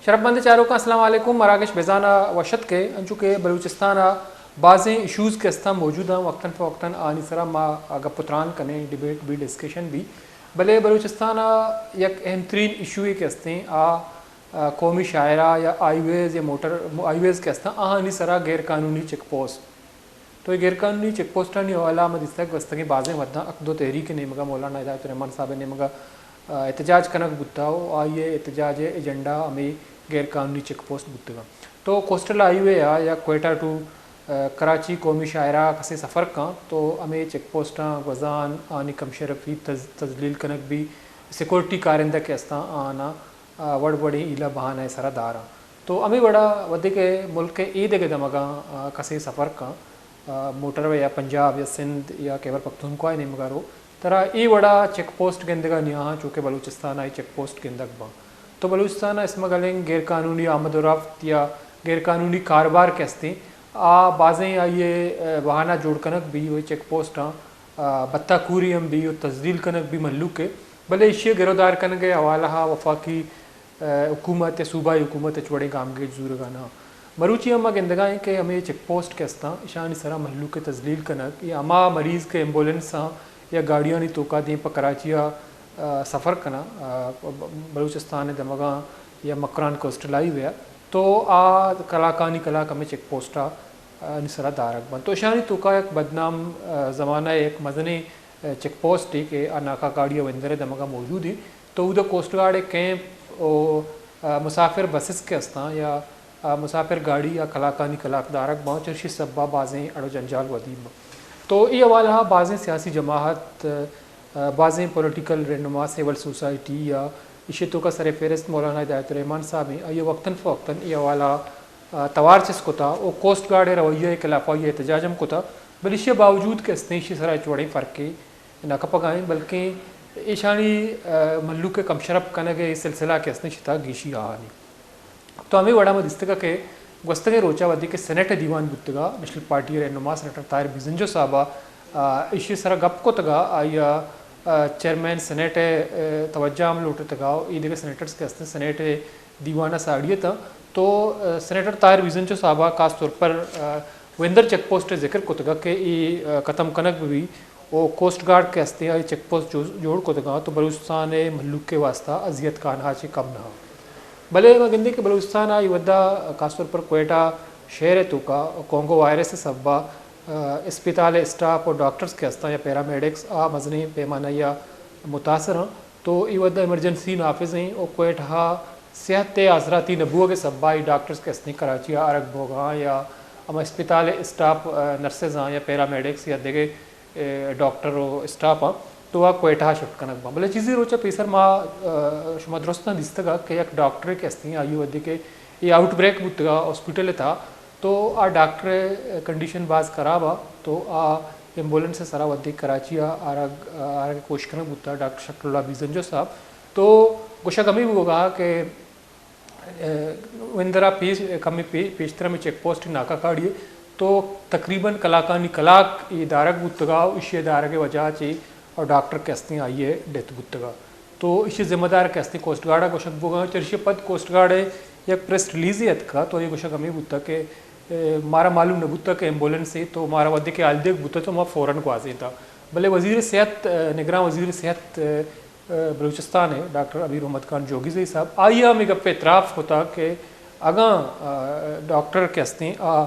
شرپمند چاروکاں، السلام علیکم۔ مراگش بزان ءَ وش اتک ئے۔ انچو کہ بلوچستان ءَ بازیں ایشوز کہ استاں موجود آں، وقتاً فوقتاً آنی سرا ما گپ و تران کنیں، ڈیبیٹ بی، ڈسکشن بی، بلے بلوچستان ءَ یک اہم ترین ایشوے کہ استیں آ، آ، قومی شاہراہ یا ہائی ویز یا موٹر ہائی ویز کہ استاں، آہانی سرا غیر قانونی چیک پوسٹ۔ تو اے غیر قانونی چیک پوسٹانی حوالہ ءَ ما دیستگ گوستگیں بازیں وھداں حق دو تحریک ءِ نیمگ ءَ، مولانا ہدایت الرحمان صاحب ءِ نیمگ ءَ، آ، احتجاج کنگ بوتا و آئی ءِ احتجاج ءِ ایجنڈا ہمے غیر قانونی چیک پوسٹ بوتگ انت۔ تو کوسٹل ہائی وے ءَ یا کوئٹہ ٹو، آ، کراچی قومی شاہراہ ءَ کسے سفر کن تو ہمے چیک پوسٹاں گوزان آنی کم شرفی تز-، تذلیل کنگ بی، سیکورٹی کارندہ کہ استاں آناں آ، وڑ وڑیں ہیلہ بہانہ ءِ سرا داراں۔ تو ہمے وڑا وھدے کہ ملک ءِ اے دگہ دمگاں، آ، کسے سفر کن، آ، موٹر وے یا پنجاب یا سندھ یا خیبر پختونخوا ءِ نیمگا رو، ترا اے وڑا چیک پوسٹ گندگا نیاہاں، چو کہ بلوچستان ءَ اے چیک پوسٹ گندگ باں۔ تو بلوچستان ءَ اسمگلنگ، غیر قانونی آمد و رفت یا غیر قانونی کاروبار کہ استیں، آ بازیں آئی ءِ، آ، بہانہ جوڑ کنگ بی و چیک پوسٹاں، آ، بتاکوری ہم بی و تذلیل کنگ بی مھلوک ءِ، بلے ایشی ءِ گرودار کنگ ءِ حوالہ ءَ وفاقی ءَ، حکومت یا صوبائی حکومت ہچ وڑیں گامگیج زورگا نہ۔ مروچی ہم ما گندگا ایں کہ ہمے چیک پوسٹ کہ استاں، اشانی سرا مھلوک ءِ تذلیل کنگ یا ہما مریض کہ ایمبولینساں یا گاڑیانی توکا دیم پہ کراچی ءَ، آ، سفر کناں، آ، ب-، بلوچستان ءِ دمگاں یا مکران کوسٹل ہائی وے ءَ، تو آ کلاکانی کلاک ہمے چیک پوسٹ ءَ، آ، آنی سرا دارگ بنت۔ تو اشانی توکا یک بدنام، آ، زمانہ ءِ یک مزنیں، آ، چیک پوسٹے کہ آ ناکا کاڑی ءَ وندر ءِ دمگا موجود ایں۔ تو اود ءَ کوسٹ گارڈ ءِ کیمپ و، آ، مسافر بسز کہ استاں یا، آ، مسافر گاڑی یا کلاکانی کلاک دارگ باں، چرشی سبب ءَ بازیں اڑ و جنجال ودی باں۔ تو اے حوالہ ءَ بازیں سیاسی جماعت، آ، بازیں پولیٹیکل رہنما، سول سوسائٹی یا ایشی توکا سر فہرست مولانا ہدایت الرحمان صاحب ایں، آئی ءَ وقتاً فوقتاً اے حوالہ ءَ، آ، توار چست کتا و کوسٹ گارڈ ءِ رویہ ءِ خلاف آئی ءَ احتجاج ہم کتا، بلے ایشی ءِ باوجود کہ استیں ایشی سرا ہچ وڑیں فرقے نہ کپگا ایں، بلکیں ایشانی، آ، مھلوک ءِ کم شرپ کنگ ءِ سلسلہ کہ استیں شتا گیشی آہانی۔ تو ہمے وڑا ما دیستگا کہ گوستگیں روچا وھدے کہ سینیٹ ءِ دیوان بوتگا، نیشنل پارٹی ءِ رہنما سینیٹر طاہر بزنجو صاحب ءَ، آ، ایشی سرا گپ کتگا، آئی ءَ، آ، چیئرمین سینیٹ ءِ، آ، توجہ ہم لوٹتگا و اے دگہ سینیٹرز کہ استیں سینیٹ ءِ دیوان ءَ ساڑی اتاں۔ تو، آ، سینیٹر طاہر بزنجو صاحب ءَ خاص طور پر، آ، وندر چیک پوسٹ ءِ ذکر کتگ کہ اے، آ، ختم کنگ بہ بی و کوسٹ گارڈ کہ استیں آئی چیک پوسٹ جو-، جوڑ کتگاں تو بلوچستان ءِ مھلوک ءِ واستہ اذیت خانہ چہ کم نہ۔ بلے ما گندیں کہ بلوچستان ءَ اے وھدا خاص طور پر کوئٹہ شہر ءِ توکا کونگو وائرس ءِ سبب ءَ، آ، اسپتال ءِ اسٹاف و ڈاکٹرز کہ استاں یا پیرامیڈکس آ مزنیں پیمانہ ءَ متاثر آں۔ تو اے وھد ءَ ایمرجنسی نافذ ایں و کوئٹہ ءَ صحت ءِ آسراتی نہ بوگ ءِ سبب ءَ اے ڈاکٹرز کہ استیں کراچی ءَ آرگ بوگ ءَ آں یا ہما اسپتال ءِ اسٹاف، آ، نرسز آں یا پیرامیڈکس یا دگہ، اے، ڈاکٹر و اسٹاف آں تو آ کوئٹہ ءَ شفٹ کنگ باں۔ بلے چیزے روچ ءَ پیسر ما، آ، شما درستاں دیستگ کہ یک ڈاکٹرے کہ استیں آئی ءَ وھدے کہ اے آؤٹ بریک بوتگ ءَ ہاسپٹل ءِ تہا تو آ ڈاکٹر ءِ کنڈیشن باز خراب ءَ تو آ ایمبولینس ءِ سرا وھدے کراچی ءَ آرگ، آرگ ءِ کوشش کنگ بوتگ ڈاکٹر شکراللہ بزنجو صاحب۔ تو گوشگ ہمے بوگ ءَ کہ، اے، وندر ءَ پیش، کمے پے-، پیشتر ہمے چیک پوسٹ ناکہ کاڑی ءَ تو تقریباً کلاکانی کلاک اے دارگ بوتگ ءَ و ایشی ءِ دارگ ءِ وجہ چہ او ڈاکٹر کہ استیں آئی ءِ ڈیتھ بوتگ ءَ۔ تو ایشی ذمہ دار کہ استیں کوسٹ گارڈ ءَ گوشگ بوگ ءَ، چریشی ءَ پد کوسٹ گارڈ ءِ یک پریس ریلیزے اتکگ تو آئی ءَ گوشگ ہمے بوتگ کہ، اے، مارا معلوم نہ بوتگ کہ ایمبولینس ایں تو مارا وھدے کہ حال دیگ بوتگ تو ما فوراً گوازینتگ۔ بلے وزیر صحت، اے، نگراں وزیر صحت، اے، بلوچستان ءِ ڈاکٹر امیر محمد خان جوگی زئی صاحب آئی ءَ ہمے گپ ءِ اعتراف کتگ کہ اگاں، آ، ڈاکٹر کہ استیں آ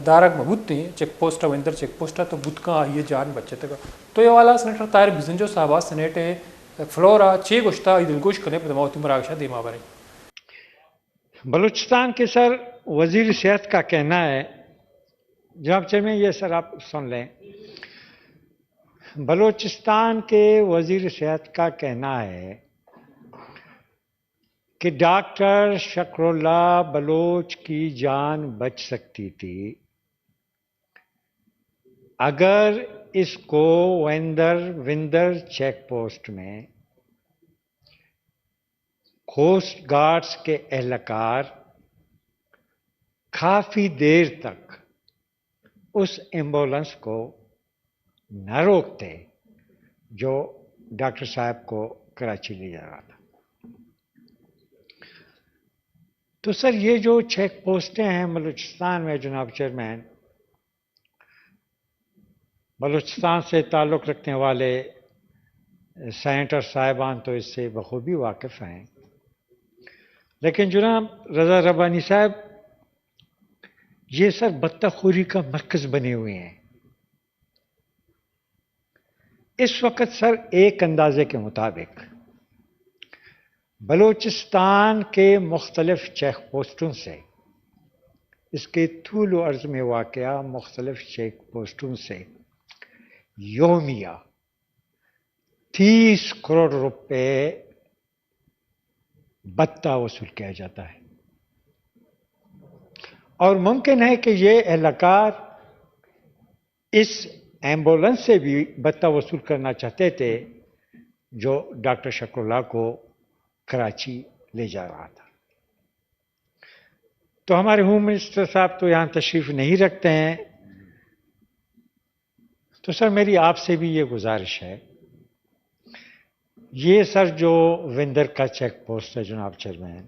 دارگ مہ بوتیں چیک پوسٹ ءَ، وندر چیک پوسٹ ءَ تو بوت کن آئی ءِ جان بچتگ۔ تو اے حوالہ ءَ سینیٹر طاہر بزنجو صاحب ءَ سینیٹ ءِ فلور ءَ چے گوشتہ آئی دلگوش کنیں پدا ما وتی مراگش ءَ دیما بریں۔ بلوچستان کے سر وزیر صحت کا کہنا ہے، جناب چیئرمین یہ سر آپ سن لیں، بلوچستان کے وزیر صحت کا کہنا ہے کہ ڈاکٹر شکراللہ بلوچ کی جان بچ سکتی تھی اگر اس کو وندر، وندر چیک پوسٹ میں کوسٹ گارڈز کے اہلکار کافی دیر تک اس ایمبولینس کو نہ روکتے جو ڈاکٹر صاحب کو کراچی لے جا رہا تھا۔ تو سر، یہ جو چیک پوسٹیں ہیں بلوچستان میں، جناب چیئرمین، بلوچستان سے تعلق رکھنے والے سینیٹر صاحبان تو اس سے بخوبی واقف ہیں، لیکن جناب رضا ربانی صاحب، یہ سر بتہ خوری کا مرکز بنے ہوئے ہیں۔ اس وقت سر، ایک اندازے کے مطابق بلوچستان کے مختلف چیک پوسٹوں سے، اس کے طول و عرض میں واقع مختلف چیک پوسٹوں سے یومیہ تیس کروڑ روپے بتہ وصول کیا جاتا ہے، اور ممکن ہے کہ یہ اہلکار اس ایمبولینس سے بھی بتہ وصول کرنا چاہتے تھے جو ڈاکٹر شکر اللہ کو کراچی لے جا رہا تھا۔ تو ہمارے ہوم منسٹر صاحب تو یہاں تشریف نہیں رکھتے ہیں، تو سر، میری آپ سے بھی یہ گزارش ہے، یہ سر جو وندر کا چیک پوسٹ ہے، جناب چیئرمین،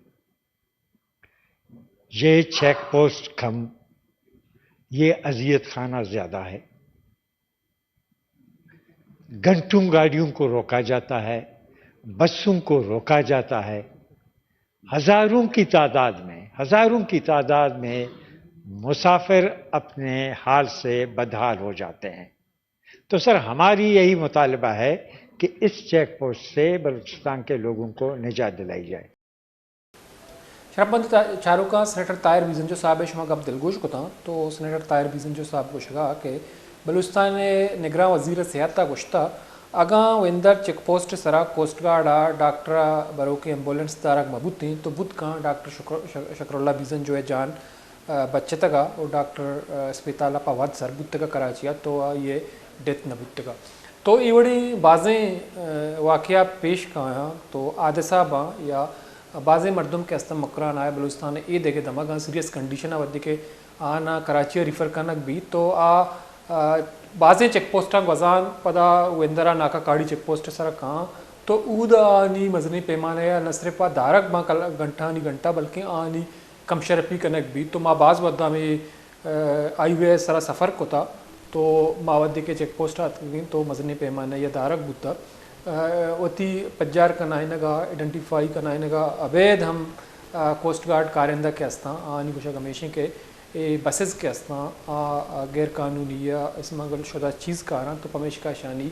یہ چیک پوسٹ کم، یہ اذیت خانہ زیادہ ہے۔ گھنٹوں گاڑیوں کو روکا جاتا ہے، بسوں کو روکا جاتا ہے، ہزاروں کی تعداد میں، ہزاروں کی تعداد میں مسافر اپنے حال سے بدحال ہو جاتے ہیں۔ تو سر، ہماری یہی مطالبہ ہے کہ اس چیک پوسٹ سے بلوچستان کے لوگوں کو نجات دلائی جائے۔ شرپمند تا-، چاروکاں، سینیٹر طاہر بیزنجو صاحب ءِ شما گپ دلگوش کتاں، تو سینیٹر طاہر بیزنجو صاحب گوشگا کہ بلوچستان ءِ نگراں وزیر صحت ءَ گوشتا، اگاں وندر چیک پوسٹ ءِ سرا کوسٹ گارڈ ءَ ڈاکٹر ءَ بروکیں ایمبولینس دارگ مہ بوتیں تو بوت کاں ڈاکٹر شکر-، شکر اللہ بیزنجو ءِ جان، ءَ، بچتگ ءَ و ڈاکٹر، ءَ، اسپتال ءَ پہ وھد سر بوتگ ءَ کراچی ءَ تو آئی ءِ ڈیتھ نہ بوتگ ءَ۔ تو اے وڑیں بازیں، ءَ، واقعہ پیش کایاں تو حادثہ باں یا بازیں مردم کہ استاں مکران ءَ، بلوچستان ءِ اے دگہ دمگاں سیریس کنڈیشن ءَ وھدے کہ آناں کراچی ءَ ریفر کنگ بیت تو آ، ءَ، بازیں چیک پوسٹاں گوزان پدا وندر ءَ ناکہ کاڑی چیک پوسٹ ءِ سرا کاں تو اود ءَ آنی مزنیں پیمانہ ءَ نہ صرف آ دارگ باں کل-، گھنٹہانی گھنٹہ بلکیں آنی کم شرپی کنگ بیت تو ما باز وھد ہمے، ءَ، ہائی وے ءِ سرا سفر کتا تو ما وھدے کہ چیک پوسٹ ءَ اتکگیں تو مزنیں پیمانہ ءَ دارگ بوتا، ءَ، وتی پجار کنائینگ ءَ، آئیڈنٹیفائی کنائینگ ءَ ابید ہم، ءَ، کوسٹ گارڈ کارندہ کہ استاں آنی گوشگ ہمیشیں کہ اے بسز کہ استاں آ، آ، غیر قانونی یا اسمگل شدہ چیز کاراں تو پمیشکا اشانی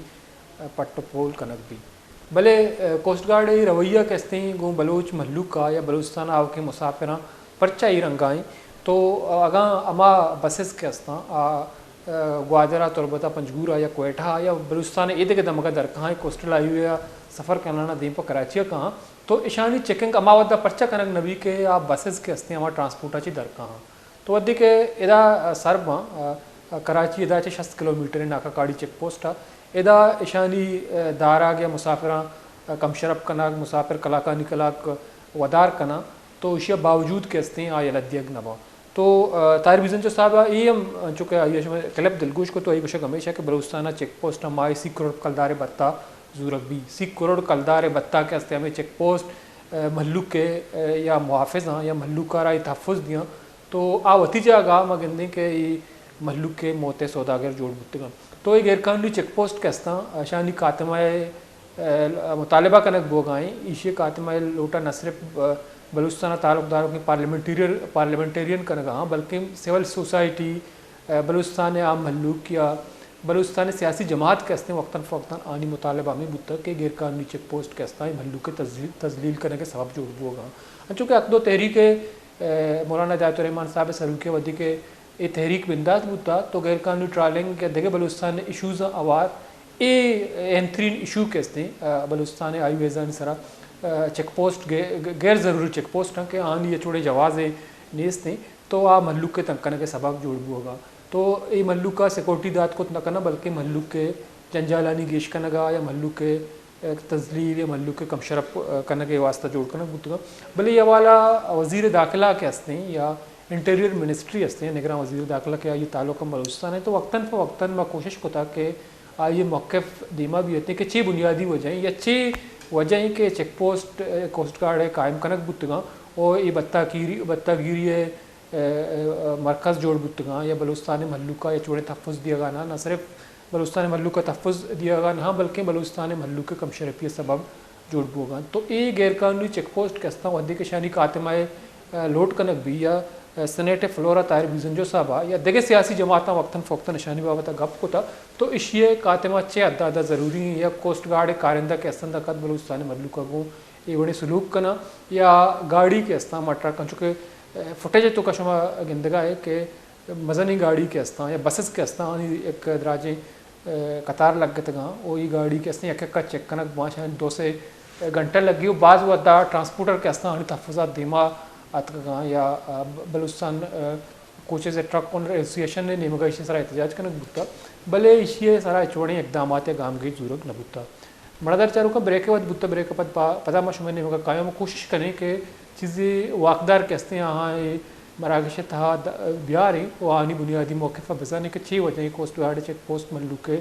پٹ ءُ پول کنگ بیت۔ بلے، ءَ، کوسٹ گارڈ ءِ اے رویہ کہ استیں گوں بلوچ مھلوک ءَ یا بلوچستان ءِ آؤکیں مسافراں پرچا اے رنگ ءَ ایں؟ تو، ءَ، اگاں ہما بسز کہ استاں آ، ءَ، گوادر ءَ، تربت ءَ، پنجگور ءَ یا کوئٹہ ءَ یا بلوچستان ءِ ایدگہ دمگ ءَ درکاں ایں، کوسٹل ہائی وے ءَ سفر کنان ءَ دیم پہ کراچی ءَ کاں تو اشانی چیکنگ ہما وھد ءَ پرچا کنگ نہ بیت کہ آ بسز کہ استیں ہما ٹرانسپورٹ ءَ چہ درکاں۔ تو وھدے کہ ادا سر باں، ءَ، کراچی ادا چہ شست کلومیٹر ناکہ کاڑی چیک پوسٹ ءَ، ادا اشانی، ءَ، دارگ یا مسافراں، ءَ، کم شرپ کنگ، مسافر کلاکانی کلاک ودار کناں، تو ایشی ءَ باوجود کہ استیں آ یلہ دیگ نہ باں۔ تو، ءَ، طاہر بیزنچو صاحب ءَ اے ہم، انچو کہ آئی ءَ شما کلپ دلگوش کت تو آئی گوشگ ہمیش ءَ کہ بلوچستان ءَ چیک پوسٹ ءَ ماہے سی کروڑ کلدار ءِ بھتہ زورگ بیت، سی کروڑ کلدار ءِ بھتہ کہ استیں ہمے چیک پوسٹ، ءَ، مھلوک ءِ، ءَ، یا محافظ آں یا مھلوک ءَ را اے تحفظ دیاں۔ تو آ وتی جاگہ ءَ ما گندیں کہ اے مھلوک ءِ موت ءِ سوداگر جوڑ بوتگ انت۔ تو اے غیر قانونی چیک پوسٹ کہ استاں، اشانی خاتمہ ءِ، ءَ، مطالبہ کنگ بوگ ءَ ایں۔ ایشی ءِ خاتمہ ءِ لوٹ ءَ نہ صرف، ءَ، بلوچستان ءَ تعلق داروکیں پارلیمنٹیرین، پارلیمنٹیرین کنگ ءَ آں، بلکیں سول سوسائٹی، ءَ، بلوچستان ءِ عام مھلوک یا بلوچستان ءِ سیاسی جماعت کہ استیں وقتاً فوقتاً آنی مطالبہ ہمے بوتگ کہ غیر قانونی چیک پوسٹ کہ استاں اے مھلوک ءِ تذلیل، تذلیل کنگ ءِ سبب جوڑ بوگ ءَ آں۔ انچو کہ حق دو تحریک ءِ، ءَ، مولانا ہدایت الرحمان صاحب ءِ سروکی ءَ وھدے کہ اے تحریک بندات بوتا تو غیر قانونی ٹرالنگ یا دگہ بلوچستان ءِ ایشوزاں ہوار اے اہم ترین ایشو کہ استیں، ءَ، بلوچستان ءِ ہائی ویزانی سرا، ءَ، چیک پوسٹ غے-، غیر ضروری چیک پوسٹ آں کہ آنی ہچ وڑیں جوازے نیست ایں۔ تو آ مھلوک ءِ تنگ کنگ ءِ سبب جوڑ بوگ ءَ۔ تو اے مھلوک ءَ سیکورٹی دات کت نہ کناں، بلکیں مھلوک ءِ جنجالانی گیش کنگ ءَ یا مھلوک ءِ، ءَ، تذلیل یا مھلوک ءِ کم شرپ، ءَ، کنگ ءِ واستہ جوڑ کنگ بوتگ۔ بلے اے حوالہ وزیر داخلہ کہ ہستیں یا انٹیریئر منسٹری ہستیں، نگراں وزیر داخلہ کہ آئی ءِ تعلق ہم بلوچستان ءَ، تو وقتاً فوقتاً ما کوشش کتا کہ آئی ءِ موقف دیما بیتیں کہ چے بنیادی وجہ ایں یا چے وجہ ایں کہ چیک پوسٹ، ءَ، کوسٹ گارڈ ءِ قائم کنگ بوتگاں او اے بتاگیری، بتاگیری ءِ، ءَ، ءَ، مرکز جوڑ بوتگاں یا بلوچستان ءِ مھلوک ءَ اچ وڑیں تحفظ دیگا نہ، نہ صرف بلوچستان ءِ مھلوک ءَ تحفظ دیگا نہ، بلکیں بلوچستان ءِ مھلوک ءِ کم شرپی ءِ سبب جوڑ بوگاں۔ تو اے غیر قانونی چیک پوسٹ کہ استاں، وھدے کہ شانی خاتمہ ءِ، ءَ، لوٹ کنگ بی یا، ءَ، سینیٹ ءِ فلور ءَ طاہر بزنجو صاحب ءَ یا دگہ سیاسی جماعتاں وقتاً فوقتاً اشانی بابت ءَ گپ کتا، تو اشی ءِ خاتمہ چہ حد ءَ ضروری ایں یا کوسٹ گارڈ ءِ کارندہ کہ استاں داں کد بلوچستان ءِ مھلوک ءَ گوں اے وڑیں سلوک کناں یا گاڑی کہ استاں، ما ٹرک، انچو کہ، ءَ، فوٹیج ءِ توکا شما گندگا ئے کہ مزنیں گاڑی کہ استاں یا بسز کہ استاں، آنی یک دراجیں، ءَ، قطار لگتگاں، او اے گاڑی کہ استاں یک یک ءَ چیک کنگ بانت، شاید دو سے گھنٹہ لگی، و بعض وھدا ٹرانسپورٹر کہ استاں، آنی تحفظات دیما آتکگاں یا، ءَ، بلوچستان، ءَ، کوچز ءُ ٹرک اونر ایسوسی ایشن ءِ نیمگا ایشی سرا احتجاج کنگ بوتا، بلے ایشی سرا ہچ وڑیں اقدامات یا گامگیج زورگ نہ بوتا۔ مڑادار چاروکاں، بریک ءِ وھد بوتا، بریک ءَ پد پا-، پدا ما شمئے نیمگا کایاں، ما کوشش کنیں کہ چیزے واکدار کہ استیں آہاں اے مراگش ءِ تہا د-، بیاریں و آہانی بنیادی موقف ءَ بزانیں کہ چے وجہ ایں کوسٹ گارڈ ءِ چیک پوسٹ مھلوک ءِ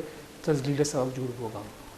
تذلیل ءِ سبب جوڑ بوگاں۔